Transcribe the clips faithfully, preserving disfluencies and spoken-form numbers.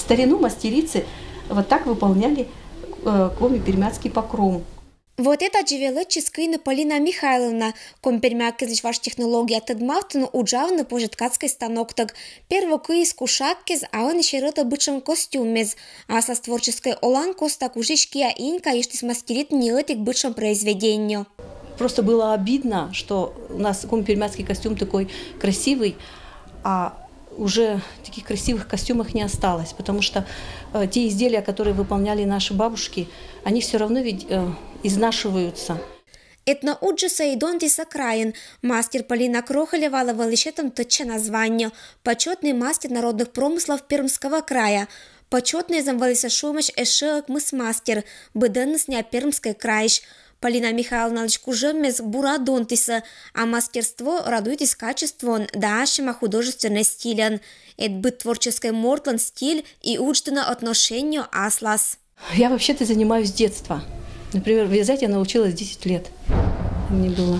В старину мастерицы вот так выполняли э, коми-пермяцкий покров. Вот это аддзи велӧдчис кыйны Полина Михайловна. Коми-пермяк кизлысь важ технология тӧдмавтыны уджавны позьӧ ткацкӧй станоктӧг. Перво кыис кушаккез, а ӧні серӧтӧ бытшӧм костюммес. Аслас творческӧй олан коста кужысь Киа Инь кайыштіс мастеритны ни ӧтик бытшӧм произведение. Просто было обидно, что у нас коми-пермяцкий костюм такой красивый, а уже таких красивых костюмах не осталось, потому что э, те изделия, которые выполняли наши бабушки, они все равно ведь э, изнашиваются. Этноуджыс и донтіс крайын. Мастер Полина Крохолевалы вӧлі сетӧм тӧдчана звание — почётный мастер народных промыслов Пермского края. Почётнӧйӧн вӧлісны шуӧмаӧсь ещӧ ӧкмыс мастер, быдӧнныс нея Пермскӧй крайысь. Полина Михайловналысь кужӧммес бура донтісӧ, а мастерство радуйтіс качествоӧн да ассьыма художественнӧй стильӧн. Эд быд творческӧй мортлӧн стиль и удждыны отношение аслас. Я вообще-то занимаюсь с детства. Например, вязать я научилась десять лет. Мне было.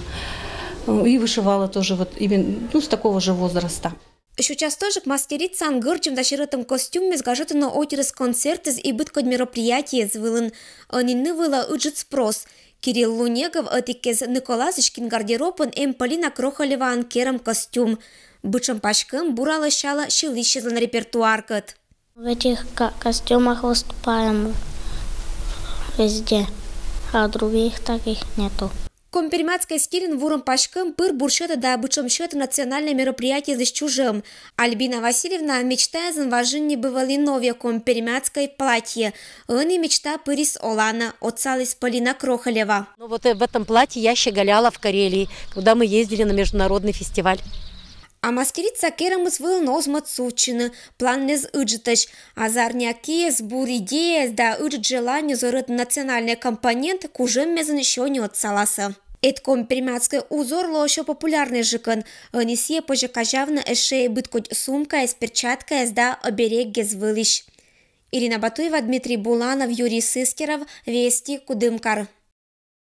И вышивала тоже вот именно ну, с такого же возраста. Сюся тожӧ мастерицаӧн гӧрдзӧм да серӧтӧм костюммес гажӧдӧны отирыс концертъяс и быдкодь мероприятиеяс вылын. Ӧні нин вылӧ ыджыд спрос. Кирилл Лунегов ӧтиккез ныколасысь, кин гардеробын эм Полина Крохолеваӧн керӧм костюм. Бытшӧм паськӧм бура лӧсялӧ сьылысьяслӧн репертуаркӧд. В этих ко- костюмах выступаем везде, а других таких нету. Коми-пермяцкӧй стильын вурӧм паськӧм пыр бур сетӧ да бытшӧм сетӧ национальнӧй мероприятиелысь чужӧм. Альбина Васильевна мечтаӧн важинни бываліновья коми-пермяцкӧй платье. Ӧні мечта пырис оланӧ, отсаліс Полина Крохолева. Ну вот э, в этом платье я щеголяла в Карелии, когда мы ездили на международный фестиваль. А мастерица керӧмыс вылын оз мӧд сувтчыны, планныс ыджыдӧсь. А зарни киыс, бур идеяяс да ыджыд желание зорӧдны национальнӧй компонент кужӧммезйын сёйны отсаласӧ. Эд коми-пермяцкӧй узор лоӧ сё популярнӧйджыкӧн. Ӧні сійӧ позьӧ казявны ещӧ и быдкодь сумкаяс, перчаткаяс да оберегъяс вылысь. Ирина Батуева, Дмитрий Буланов, Юрий Сыстеров, Вести, Кудымкар.